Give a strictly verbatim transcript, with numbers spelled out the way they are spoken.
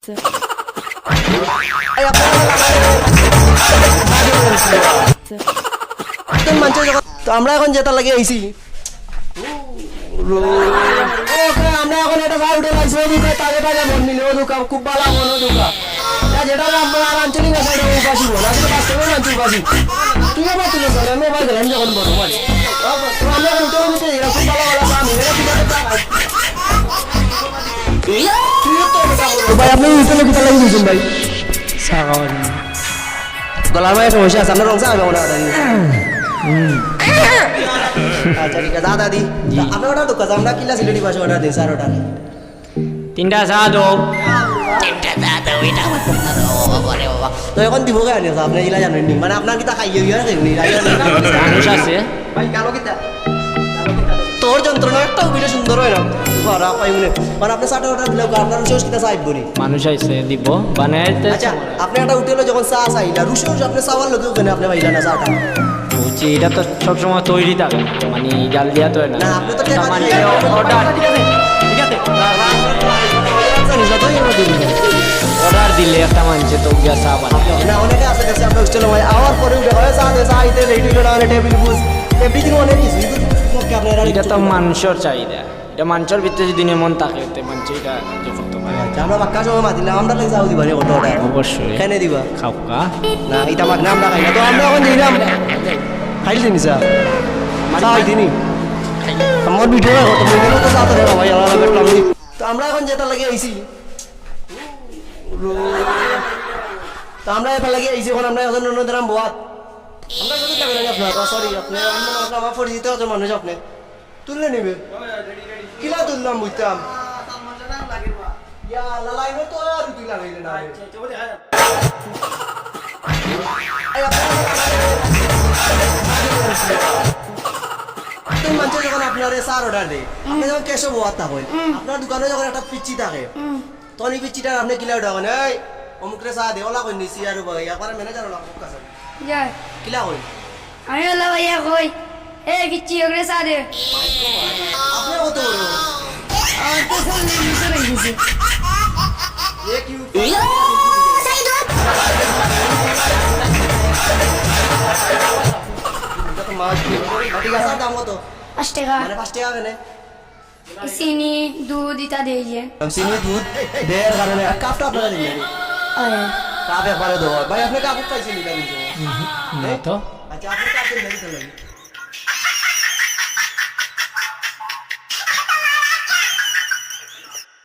এই আপনারা তো মানছে যখন, তো আমরা এখন যেটা লাগিয়ে আইছি। ও, আমরা এখন একটা ভাই উঠে লাগছে, ও দুকা, তাজা তাজা মন নিলে, ও দুকা, খুব ভালো মন, ও দুকা। না, যেটা আমরা আর আঞ্চলিক ভাষায় এটা উপাসী বল, আসলে বাস্তবে আঞ্চলিক উপাসী। তুই আমার তুলে ধর, আমি ওভাবে গেলাম যখন বড় মানে। তো আমরা এখন উঠে উঠে এরকম ভালো ভালো গান, এরা ঠিক আছে, তা তো ভাই, আপনি ইউটিউবে কিতা লাগি দিয়েছেন ভাই? চা খাওয়ার জন্য। গলার মাঝে সমস্যা আছে, আপনার রং চা খাবেন ওটা, দাদি? আচ্ছা, ঠিক আছে, দাদি। জি। আপনার ওটা দোকান, আমরা কিলা সিলেটি ভাষা অর্ডার দিন, স্যার, ওটা নেই। তিনটা চা দাও। তিনটা চা দাও, এটা আমার কথা দাও, বাবা রে বাবা। তো এখন দিব কেন, আপনি এগুলা জানেন নি? মানে, আপনার কিতা খাইয়ে হইয়া খাইয়ে নি? মানুষ আছে। ভাই, কালো কিতা? তোর যন্ত্রণা একটা অভিনয় সুন্দর হয় না। বারা পাই মনে। মানে, আপনি চাটা অর্ডার দিলে, আপনার রুচি কিতা চাইব নি? মানুষ আইছে, দিব, বানাইতে আচ্ছা, সময়। আপনি একটা হোটেলে যখন চা চাইলা, রুচি আপনি চাওয়ার লগে ওখানে আপনি পাইলা না চাটা। বুঝছি, এটা তো সবসময় তৈরি থাকে, মানে, জাল দিয়া তো হয় না। না, আপনি তো টেকা মানে, দিয়ে অর্ডার। ঠিক আছে, ঠিক আছে। অর্ডার দিলে একটা মানুষে তো গিয়া চা বানায়। না, অনেকে আছে, গেছে আপনার হোস্টেলে ভাই, আওয়ার পরে উঠে ভাই, চা দে, চা আইতে লেট হইল না, মানে, টেবিল বুঝ, এভরিথিং অনেক কিছু। কিন্তু আপনারা এটা তো মানুষের চাহিদা। এটা মানুষের ভিতরে যদি এমন থাকে, তে মানুষ এটা ইয়ে করতে পারে। আচ্ছা, আমরা বাক্কা সময় মাতিলাম, আমরা লাগে যাও দিবা রে, কত অর্ডার? অবশ্যই। কেনে দিবা? খাওকা। না, এটা মাগ না, আমরা খাই না। তো আমরা এখন যাইলাম। খাইল দিনি চা। চা খাই দিনি। আমার ভিডিও দেখো, তুমি এগুলো তো চা তো দেখো ভাই, আলাদা করলাম নি। তো আমরা এখন যেটা লাগে আইছি। তো আমরা এটা লাগে আইছি, এখন আমরা এখন অন্য দিলাম বওয়াত। আমরা শুধু যাবেন না আপনার, সরি, আপনি অন্য, আমার পরিচিত আছে মানুষ আপনি। তুললে নিবে। কিলা তুললাম বুঝতাম। ইয়া আল্লাহ, লাইনে তো আর তুই লাগাইলে না। এই আপনার, আপনি মানুষে যখন আপনারে চা অর্ডার দেয়, আপনি যখন ক্যাশে বওয়াত থাকেন, আপনার দোকানে যখন একটা পিচ্চি থাকে, তখন এই পিচ্চিটা আপনি কিলা উঠা মানে, "এই, অমুকরে চা দে, ওলা কই নিছি আর ভাই, একবারে ম্যানেজার ওলা, অমুক কাছে।" যায়। কিলা কই? আমি ওলা ভাইয়া কই, "এই, পিচ্চি, ওগরে চা দে।" আপনি কত বড়? আমার তো সব নিয়ে ভিতরে গেছে। এ কি উপায়? এটা তো মাছ দিয়ে। ঠিক আছে, দাম কত? পাঁচ টাকা। মানে, পাঁচ টাকা কেনে? চিনি, দুধ ইতা দেই যে। চিনি, দুধ দেওয়ার কারণে কাপটা আপনারা দিলেন? অয়। কাপ একবারে দেওয়া। ভাই, আপনি কাপ পাইছেন এটা কিন্তু? না তো। আচ্ছা, আপনি কাপ দিলেন, দিতে লাগি।